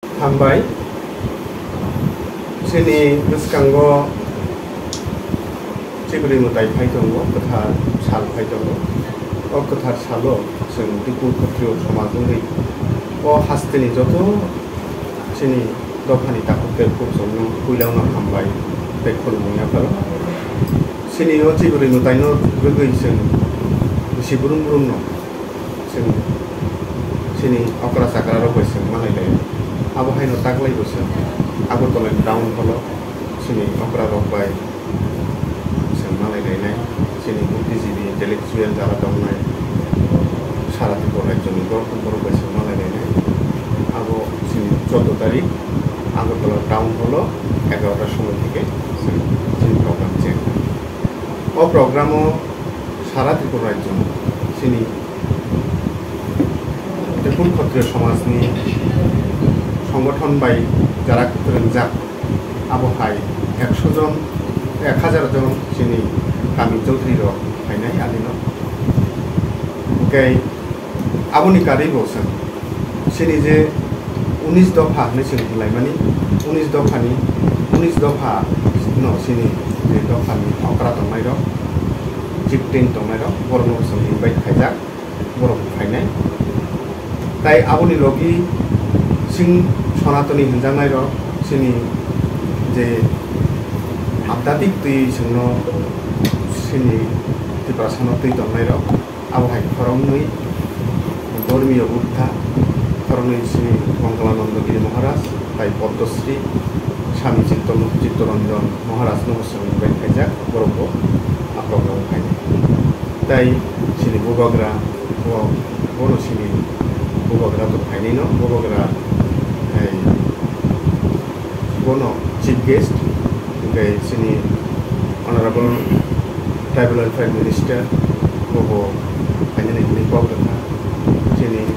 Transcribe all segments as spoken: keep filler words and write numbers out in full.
Hambai. Chini bwskango Chibri mwtai phai tongo, kwthar sal phai tongo. O kwthar salo chwng Tripur Khatriyo somaj wngwi o hasteni joto chini dophani takhuk terkhuk chwngno puilano hambai tei khulumung yapharo. Chini o Chibri mwtaino rwgwi chwng bisi brum brumno chwng chini okra chakra rok bai chwng malai lai. Abo haino taklai bo chwng Agartala ni town hall o chini okra rok bai chwng malai lai nai. Chini buddhijibi intellectual jara tongnai sara Tripura rajyo ni borok borok bai chwng malai lai nai. Abo chini choudo tarik Agartala town hall o egarota somoi theke chwng chini program cheng. O program o sara Tripura rajyo chini Tripur Khatriyo somajni songothon bai jara kwrwngjak, abo hai ekso jon, ek hazar jon chini kami chowdhurirok phainai adino. Hwnkhe aboni karwi bo chwng chini je unis dopha hwnwi chwng hwnlaimani, unis dophani, unis dopha no chini je dophani okra tongnairok, chieftain tongnairok, borokno bo chwng invite khaijak. Borok phainai. Tai aboni logi chwng Sonatoni hwnjaknai rok, chini je adhyatmik twi chwngno chini Tiprasano twi tongnai rok, abo hai khoroknwi Dhormiyo Buddha, khoroknwi chini Mangalananda Giri Maharaj, tai Padmasri Swami Chitto-, Chittaranjan Maharaj no chwng invite khaijak, borok bo a program o phainai. Tai chini bubagra, bo, bono chini bubagra to phainai no, bubagra, hai, bono chief guest, hwnkhe chini Honorable Tribal Welfare Minister, bo bo phainani hwnwi kok rwkha. Chini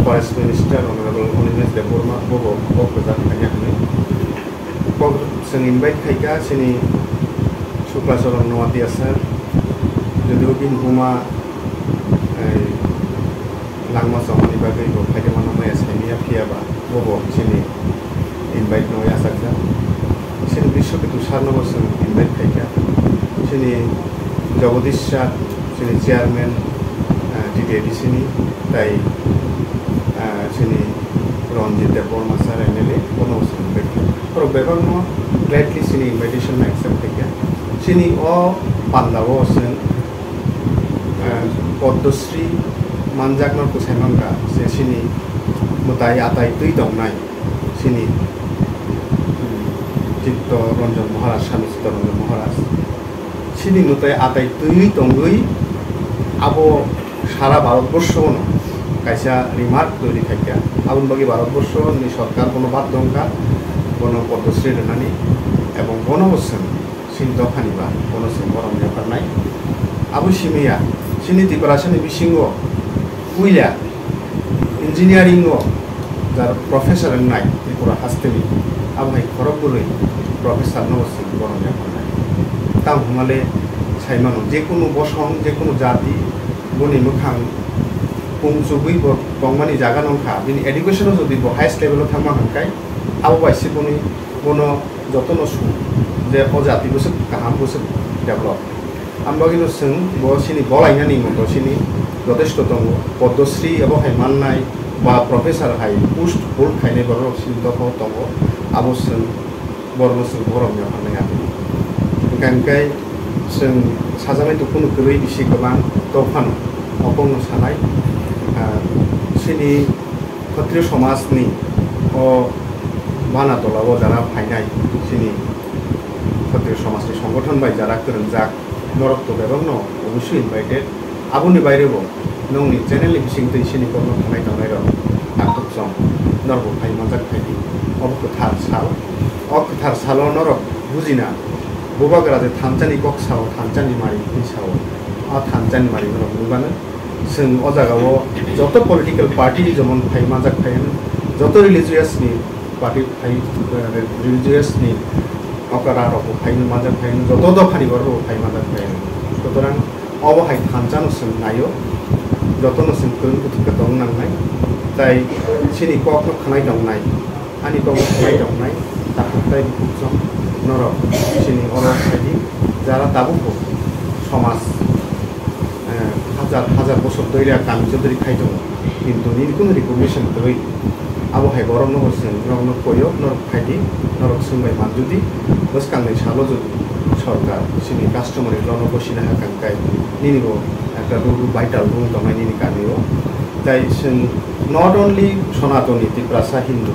Forest Minister Honorable Animesh Debbarma, bo bo kok rwjak phaina hwnwi. Kok chwng invite khaikha chini Shukla Charan Noatia sir, jodio bini buma, ei, langma chongmani bagwi bo phaikhe mano maya saimanya, phiyaba bo bo chini invite no yachakjak. Chini Biswaketu sir no bo chwng invite khaikha. Chini Jagadish sir, chini chairman, ah, T T A D C ni, tai, ah, chini Ranjit Debbarma sir, M L A, bono bo chwng invite khaikha. Borok bebakno gladly chini invitation no accept khaikha. Chini o panda o chwng, ah, Padmasri manjakno kwsai mankha, se chini mwtai atai twi tongnai chini, hmm, Chittaranjan Maharaj, Swami Chittaranjan Maharaj. Chini mwtai atai twi tongwi abo sara Bharatborshono kaisa remark toiri khaikha. Aboni bagwi Bharatborshoni sorkar bono baddo wngkha bono Padmasri rwnani, ebong bono bo chwng chini dophani ba bono chwng borom yapharnai. Abo simi ya, chini Tiprasani bisingo puila engineering o jar professor wngnai Tripura hasteni, abo hai khorok bwrwi professor no bo chwng borom yapharnai. Tamo hwnmale saimano, jekunu bosong, jekunu jati, boni mwkhang pung chugwi bo tongmani jaga no wngkha, bini education o jodi bo highest level o thangma hwnkhai, abo bai se boni, bono jotono su je o jati bwswk kaham, bwswk develop. Ang bagwino chwng bo chini bolainani moto chini jotesto tongo. Padmasri abo hai mannai ba professor hai post hold khainai borok chini dophao tongo. Abo chwng borokno chwng borom yapharnai abo. Hwnkha hwnkhe chwng sajaknai to kunu kwrwi bisi kwbang tongphano okhorno sanai. Ah, chini Khatriyo somajni o bana tolao jara phainai chini Khatriyo somajni songgothon bai jara kwrwngjak norok to bebakno obviously invited. Aboni bairebo nongni channel ni bisingtwi chini kokno khanai tongnai rok takhuk chong norokbo phai manjak phaidi. Obo kwthar sal. O kwthar salo norok bujina bubagra je thansa ni kok sao, thansa ni mari hwnwi sao. O thansa ni mari norok nukgano. Chwng o jagao joto political party ni jemon phai manjak phai hwn, joto religious ni party phai, eh, religious ni okra rok bo phai manjak phai hwn, joto dopha ni borok rok bo phai manjak phai hwn. Sutorang obo hai thansa no chwng naio, joto no chwng kwrwng kwthwkhe tong nangnai, tai chini kok no khanai tongnai. Ani kok khai tongnai takhuk tei bukhuk song norok sini oro phaidi, jara tabukbo somaj, eh, hajar hajar bosor doira kami chodri khai tongo, kintu nini kunu recognition kwrwi. Abo hai borokno bo chwng norokno koyo, norok phaidi, norok swngbai manjudi, bwskangni salo jodi sorkar sini customary law no bosina hakang kai nini bo ekta rule, vital rule tongnai nini kami o. Tai chwng not only Sonatoni Tiprasa Hindu,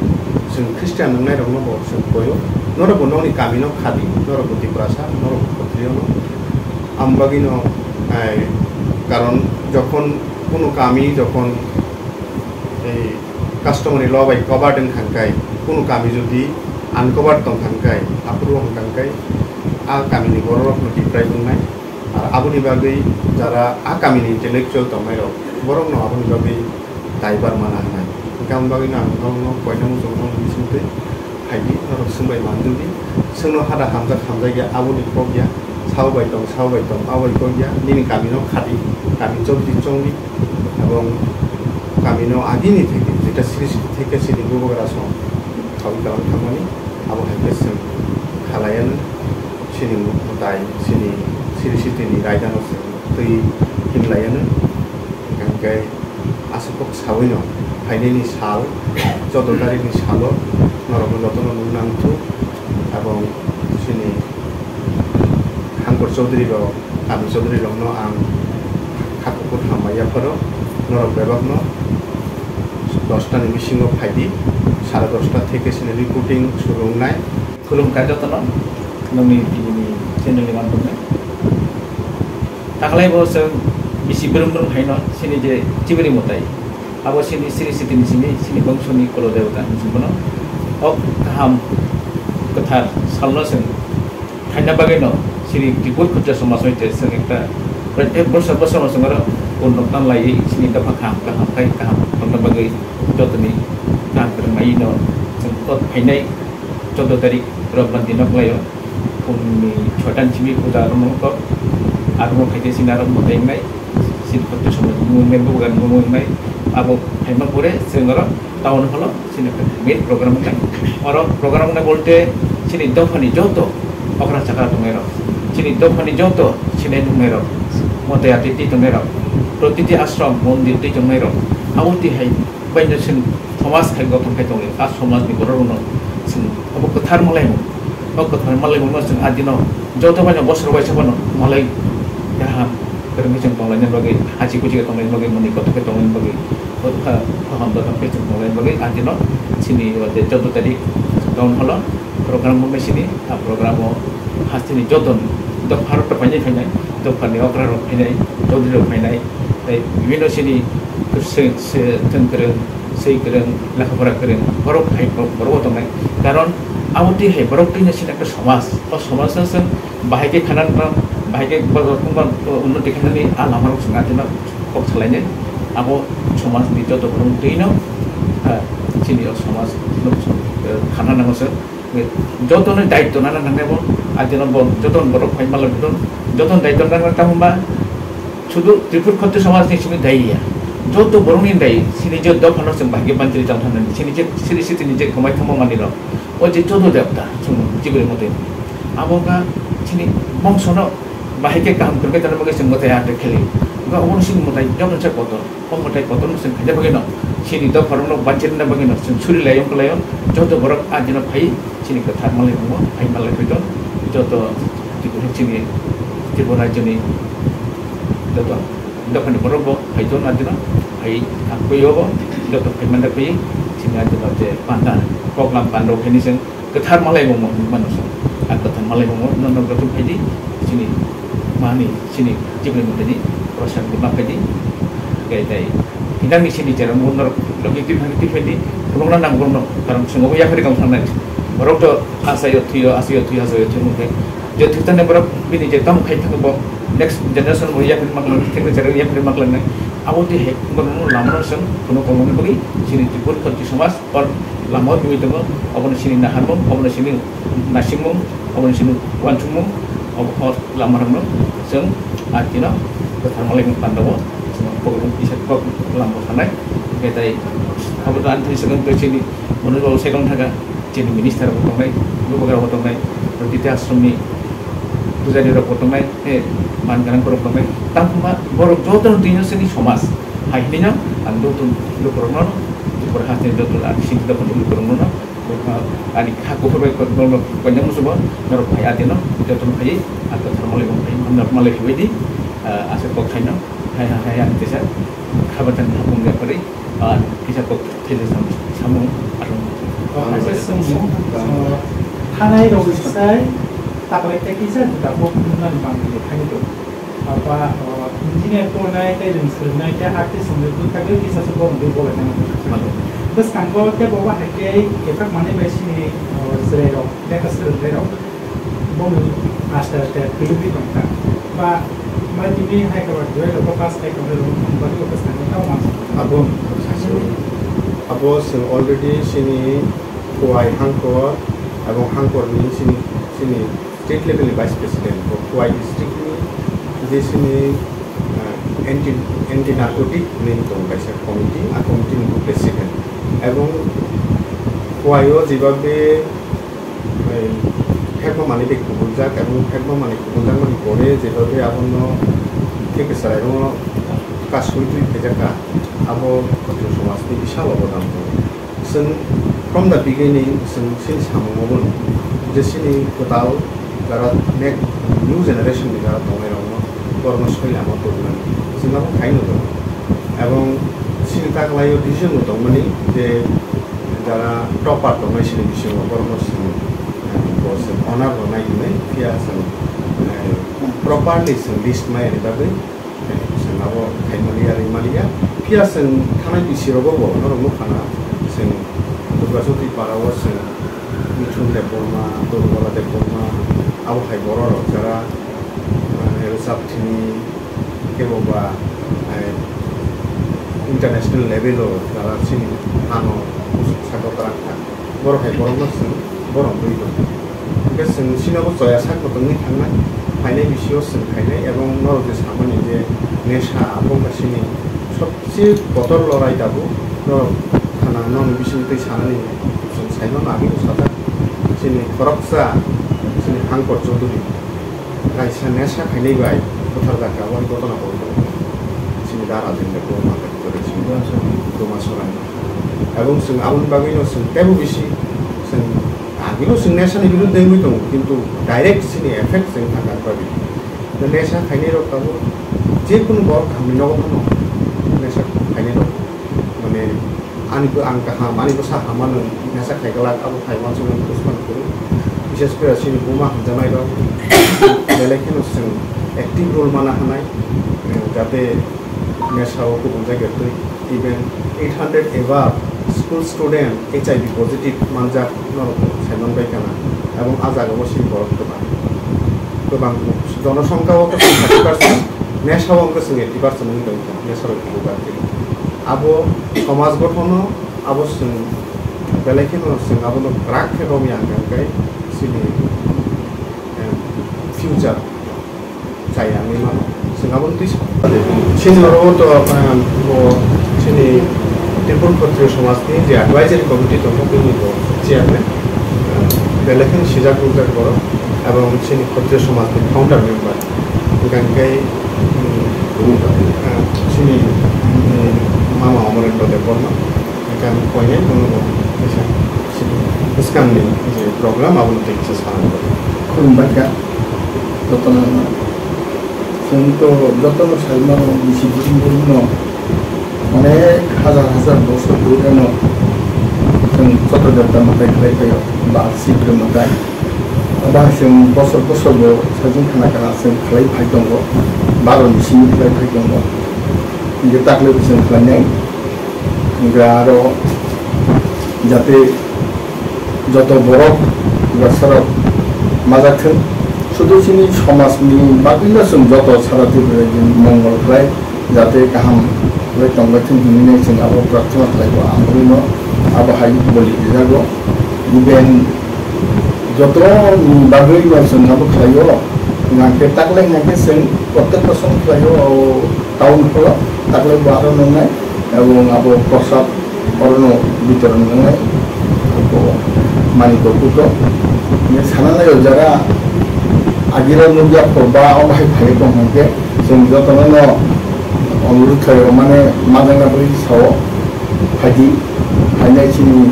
chwng Christian wngnairokno bo chwng koyo, norokbo nokni kamino khadi, norokbo Tiprasa, norokbo Khatriyono. Ang bagwino, ai, karon jokhon kunu kami jokhon ei customary law bai covered wngkha hwnkhe, kunu kami jodi uncovered tongkha hwnkhe, aphuru wngkha hwnkhe, a kamini bororokno deprive wngnai. Ar aboni bagwi jara a kamini intellectual tongnairok, borokno aboni bagwi daibar mana hwnai. Hwnkhe aboni bagwino ang norokno koina muchungno bisingtwi phaidi, norok swngbai manjudi. Chwngno hada hamjak hamjakya, aboni kok ya, sabo bai tong, sabo bai tong, abo bai kok ya, nini kamino khadi, kami chobdi chongdi, ebong kamino agini theke, jeta siri siri theke sini bubagra song khawi kalang thangmani, abo hai khe chwng khalaianw. Chini mwtai, chini siri sitini raidano se twi himlaiano. Hingkhe aswk kok sawino phainani sal, choudo tarikni salo norokno jotono nung nangthu, abong chini Hangkor Chaudhary rok, Kami Chaudhary rokno ang kha kuphur hambai yapharo, norok bebakno dosta ni bisingo phaidi, sare dosta theke chini reporting suru wngnai. Khulumkha jotono, nokni T V ni channel ni manthomwi. Takhlai bo chwng bisi brum brum haino chini je chibiri mwtai. Abo chini siri sitini simi, chini bongso ni kulo debota hinwi bono. O kaham kwthar salno chwng khaina bagwino chini Tripura Khatriya somaj hoite chwng ekta prottek bosor bosor no chwng oro purno tan laiwi chini dopha kaham kaham khai kaham tongna bagwi jotoni kaham kwrwng laino chwng o phainai choudo tarik Rob Bandi no khlaio. Phungni soitan simi puja aro nung kok. Aro nung khaite sini aro mwtai wngnai. Sini kotto somoi nung wngnai, bubagan nung wngnai. Abo phaima pore chwng aro town hall o sini main program wngnai. Oro program wngnai bolte chini dophani joto okra chakra tongnai rok, chini dophani joto sinai nungnai rok, mwtai atiti tongnai rok, protiti ashram mondir twi tongnai rok. Abo twi hai baino chwng somaj hai gotong khai tongo, a somaj ni borok rokno chwng abo kwthar malaimung, o kwthar malaimung no chwng adino joto baino bosor waisa bono malai kaham kwrwngwi chwng tonglaina bagwi, hachi kuchi khe tonglaina bagwi, muni kothok khe tonglaina bagwi, o kha kaham joto khe chwng tonglaina bagwi adino chini o je choudo tarik town hall o program wngwi sini, a program o hasteni joto dopha rok to phainai phainai, dopha ni okra rok phainai, chaudhuri rok phainai, tei bibhinno chini se-, se-, thwng kwrwng, swi kwrwng, lekha pora kwrwng, borok hai bo-, borok bo tongnai. Karon abo twi hai borok twi no chini ekta somaj, o somaj no chwng bahai khe khana nang, bahai khe borok wngma unnoti khainani a lama rok chwng atino kok salainai. Abo somaj ni joto borok twi no, ah, chini o somaj no chwng, eh, khana nango chwng. Jotono daityo nana nangnai bo, adino bo jotono borok phai malai bo, jotono daityo nana tamo ba, sudu Tripur Khatriya somaj ni simi dai ya. Joto borok ni dai, sini je dophano chwng bahai khe bantri tang thani, sini je, sini sitini je khomai thangma mani rok. O je choudo debta, chwng jibri mote. Abo ka sini bongsono bahai khe kaham kwrwngkhe tana bagwi chwng mwtai ate kheli. Ga obono sini mwtai jotono se kotor. O mwtai kotorno chwng khaina bagwino, chini dopharokno bachirna bagwino chwng suri lai wng kwlaio, joto borok a dino phai chini kwthar malai wngo, phai malai phaito, joto Tripura chini Tripura rajyoni joto dophani borok bo phaito a dino, phai ang koi obo joto phai manda koi chini a dino je panda, koklam panda khaini chwng kwthar malai bo mo hinwi mano sa. A kwthar malai bo mo no no joto phaidi, chini mani, chini chibri mutani prasad guna phaidi. Gai dai. Hidang ni chini chera mo no logi twi phaidi, twi phaidi. Rungna nang rungno, karon chwng obo yaphari kam sangnai. Borok to asayo thuyo, asayo thuyo, asayo thuyo mungkhe. Je thwitane borok bini je tamo khai thangbo, next generation bo yaphari maklang, thikni chera yaphari maklang nai. Abo twi hai borok no lama no chwng kuno kolmani bagwi chini Tripura Khatriya somaj or lama o twi tongo, obono chini naharmung, obono chini naisingmung, obono chini uansukmung, obo o lama rokno chwng a tino kwthar malai panda o chwng kok kisa kok lama sanai, hwnkhe tai Abo to ani thani swkang twi chini Manoj Babu second thaka, chini minister bo tongnai, Bubagra bo tongnai, Rotita Ashram ni pujari rok bo tongnai, eh, man ganang borok tongnai. Tamo ma borok joto no tini chini somaj hai hinwi no ang joto lukurok no, upor haste joto ani sinti da lukurok no, ani kha kuphur bai koinai musubo norok phai atino joto no phai, ang to tharmalai bo phai, hamna malai phai di, ah, aswk kok thaino, hai hai hai ani tesa khabar tang thapung ya pari. Ah, kisa kok kisa sam-, samung arung. Oh, ang kisa samung, ah, thanai rok sai taklai tei kisa juda kok nang bang kisa thani do. Apa, oh, engineer ko nai tei ring sir nai tei artist ni tu taklai kisa se bom de bola nang. Malo. Bwskango tei bo ba hai khe efak mani bai sini, oh, sere rok, tei ka sir rok. Boni master te philip tong kha. Ba, ba tini hai ka ba duai rok pass khai tong rok, ba ko pass khai tong ma. Abo, abo sing already sini Khowai Hangkor, abo Hangkor ni sini, sini state level ni vice president, bo Khowai district ni je sini, ah, anti, anti narcotic ni tong kaisa committee, a committee ni president. Ebong Khowai o jeba be Bai, phekma manwi tei kubuljak, ebong phekma manwi kubuljakmani pore jeba bai abono thik kwchwrairokno kasui twi phaijakha, abo khotro somajni bisal obodan tongo. Chwng from the beginning chwng chini samungo bono je chini kwtal jara next new generation ni jara tongnairokno borokno soi lama tubunani chwng abo khai nukjago. Ebong chini taklaio decision bo tongmani je jara topper tongnai sini bisingo borokno chwng, eh, bo chwng honor rwnai hinwi phiya chwng, eh, properly chwng list maya ni bagwi, eh, chwng abo khaimaliya rimaliya. Phiya chwng thanai bisi rogo bo norok nukha na chwng Durga Jyoti para o chwng Mithun Debbarma, Durgola Debbarma, abo hai borok rok jara, eh, rwchap thini kebo ba, eh, international level o jara chini hano sago kwrang kha. Borok hai borokno chwng borom twi tongo. Hwnkhe chwng chini bo choya sak bo tongwi thangnai, phainai bisio chwng khainai, ebong norok je samani je nesa abo wngkha chini sobse kotor lorai tabuk norok khana nokni bisingtwi sanani chwng saimano agini sajak chini khoroksa chini Hangkor Chaudhuri. Kaisa nesa khainai bai butharjak kha, o gotona bo chini da Rajendra Debbarma bai kwrwi chini Duma Sorani. Ebong chwng aboni bagwino chwng teibo bisi chwng agino chwng nesani biruddhe wngwi tongo, kintu direct chini effect chwng thangkha bagwi. Nesa khainai rok tabuk jekunu borok hamni nogo phano nesa khainai rok mane ani bo ang kaham, ani bwsa hamano nesa khai glak, abo khai uansukmani buji mano kwrwi. Bises kore chini buma hamjaknai rok belai kheno chwng active role mana hwnwi, eh, jate nesa o kubun jaga twi even eight hundred above school student H I V positive manjak norok saiman bai kana, ebong a jaga o chini borok kwbang, kwbang jonosongkha o thirty percent, nesa o wngkha chwng eighty percent wngwi tongkha nesa rok kubun jaga twi. Abo somaj gothono abo chwng belai kheno chwng abono kwrak khe romya hwnkha hwnkhe chini, em, future chaya wngwi mano. Chwng abono twi sa-, chini oro to, em, bo chini Tripura Khatriya Somajni je advisory committee tongo bini bo chairman, em, belai kheno sijak nukjak borok, ebong chini Khatriya Somajni founder member. Hwnkha hwnkhe, em, em, chini, em, mama Amarendra Debbarma. Hwnkhe ang koinai bono bo kaisa bwskangni je program abono tei kisa sana. Khulumbai kha jotono. Chwng to jotono sai mano bisi bwrwino onek hajar hajar bosor purino chwng joto devta mwtai khlai phaio, ba Sibri mwtai. Abo hai chwng bosor bosor bo sajwk khana khana chwng khlai phai tongo, baro ni simi khlai phai tongo. Hingke takle bo chwng khlainai. Hingke aro jate joto borok, tiprasarok majak thwng. Sudu chini somajni bagwino chwng joto sara Tripura rajyoni mongol khlai, jate kaham khlai tongbai thwng hinwi chwng abo prarthana khlai bo, ang buino abo hai boli rijago. Even jotoni bagwino chwng abo khlaio, hingke takle hingke chwng protek bosong khlaio, o town hall o takle bo aro nungnai, ebong abo prosad Orono bitoron wngnai, abo manwi kokhuto. Hingke sana nai o jaga agira nukya pho ba omo hai phai tong hingke chwng jotono no onurudh khlai o mane majangna bagwi sao phaidi, phainai chini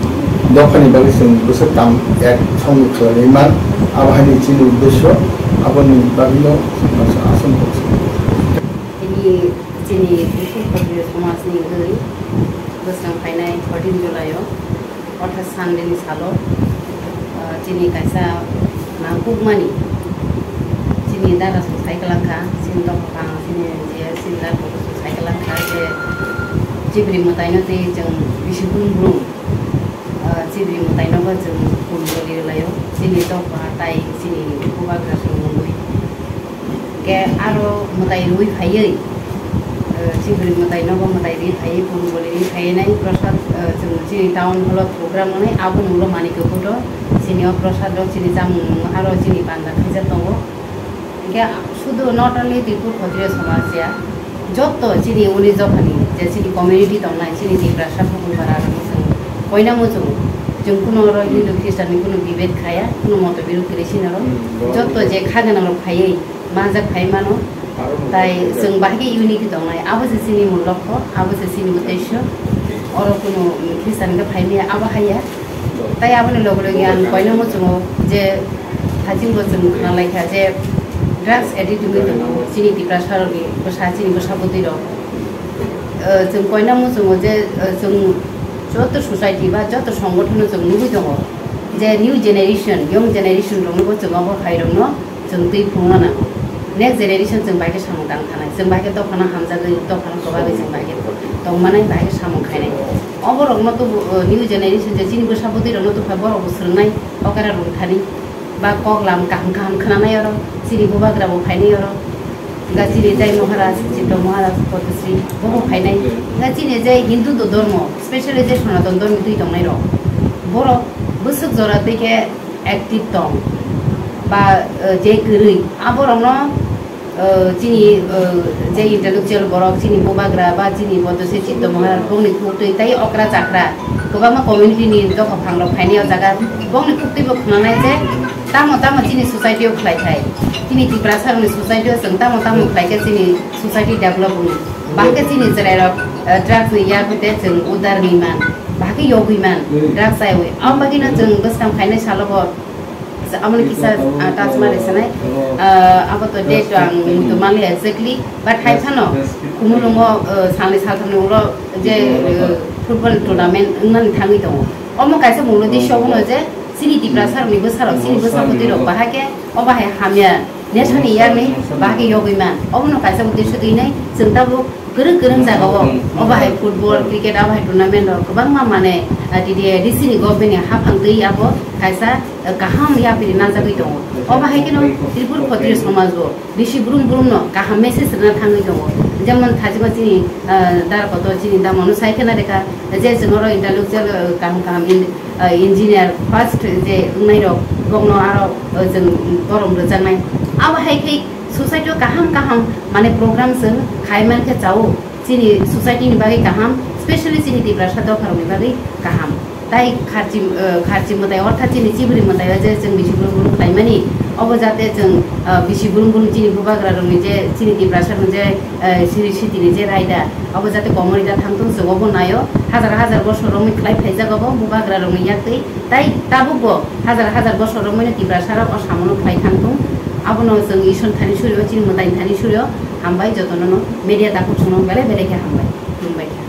dophani bagwi chwng bwswk tam ek songwi khlainai man, abo haini chini uddesyo, aboni bagwino chwng aswk kok. Tini chini Bishnu Khatri somajni wngwi bwswng phainai fourteen July-o, orthat Sunday-ni salo, ah, chini kaisa nangkukmani chini dara song sai kwlangkha, chini dophang, chini je, chini dara song sai kwlangkha je chibri mwtaino tei chwng bisi brum brum, ah, chibri mwtainobo chwng pun goli rwlaio, chini dopha tai chini bubagra song nungwi. Hingke aro mwtai rwi phaiwi, eh, chibri mwtai nogo mwtai rwi phaiwi, purbo rwi phaiwi nai prasad, eh, chwng chini town hall o program wngnai, abo munglo manwi khe photo, chini o prasad rok chini chamung nung aro chini panda khaijak tongo. Hingke sudu not only Tripur Khotriya somaj ya, jotto chini uni jokhani je chini community tongnai, chini Tiprasa Phukunpara rok chwng koina muchungo, chwng kuno oro Hindu Christian ni kuno bibed khaya, kuno moto birod kwrwi sinaro, jotto je kha gwnang rok phaiwi, manjak phai mano, tai chwng bahai khe unity tongnai, abo se chini mul lokho, abo se chini uddesyo, oro kunu Christian khe phai maya, abo haiya. Tai aboni loge loge ang koino muchungo je hachingbo chwng khna laikha je drugs addict wngwi tongo chini Tiprasa rokni bwsa, chini bwsa bwtwi rok. Eh, chwng koino muchungo je, eh, chwng joto society ba joto songothono chwng nugwi tongo je new generation, young generation rokno bo chwng abo hai rokno chwng twi phunukna nango. Next generation chwng bai khe samung tang thanai, chwng bai khe dophano hamjagwi, dophano kwbagwi chwng bai khe tongmanai, bai khe samung khainai. Oborokno tubu, uh, new generation je chini bwsa bwtwi rokno tuphai borokbo swrwngnai, okra rwngthani ba kok lam kaham kaham khwnanai oro, chini bubagra bo phainai oro. Ga chini jai Maharaj, Chitto Maharaj, Padmasri bobo phainai. Ga chini jai Hindu do dhormo, specially je Sanatan dhormo twi tongnai rok, borok bwswk jora twi khe active tong ba, eh, je kwrwi, aborokno, eh, chini, eh, je intellectual borok, chini bubagra ba chini bodose Chitto Maharaj bongni khuktwi tai okra chakra kwbangma community ni dophang rok phainai o jaga, bongni khuktwi bo khwnanai je tamo tamo chini society o khlai thai, chini Tiprasa rokni society o chwng tamo tamo khlai khe chini society develop wngwi, bahai khe chini chwrai rok, eh, drugs ni yak hoite chwng udar wngwi man. Bahai khe yogwi man, drugs chaiwi. Amo bagwino chwng bwskang phainai salo bo, amoni kisa, ah, touch ma rwsanai. Ah, abo to date to ang muitu manliya exactly, but hai phano Khumulwngo, ah, salni salthamni ulo je, ah, football tournament wngnani thangwi tongo. Omo kaisa munglo dei sobono je chini Tiprasa rokni bwsarok, chini bwsa bwtwi rok bahai khe obo hai hamya nesani yakni bahai khe yogwi man. Obono kaisa uddesyo twi nai chwng tabuk kwrwng kwrwng jagao obo hai football, cricket abo hai tournament rok kwbangma mane, ah, tini D C ni government ni haphang twi abo kaisa, ah, kaham yapri nanjagwi tongo. Obo hai kheno Tripura Khotriya somaj o bisi brum brum no kaham message rwna thangwi tongo. Jemon thajima chini, ah, dara kotor chini dama no sai khena rekha je chwng oro intellectual, ah, kaham kaham in, ah, engineer first je wngnai rok bokno aro, ah, chwng borom rwjaknai. Abo hai khe society o kaham kaham mane program chwng khai man khe chao, chini society ni bagwi kaham, specially chini Tiprasa dopha rokni bagwi kaham. Tai kharchi, eh, kharchi mwtai orthat chini chibri mwtai o je chwng bisi brum brum khlaimani, obo jate chwng, eh, bisi brum brum chini bubagra rokni je chini Tiprasa rokni je, eh, siri sitini je raida, obo jate komorida thangthung chwng obo naio, hajar hajar bosor romwi khlai phaijak obo bubagra rokni yaktwi. Tai tabukbo hajar hajar bosor romwino Tiprasa rok o samono khlai thangthung. Abono chwng Isor thani surio, chini mwtai thani surio, hambai jotono no media takhuk sono belai belai khe hambai. Hambai khe.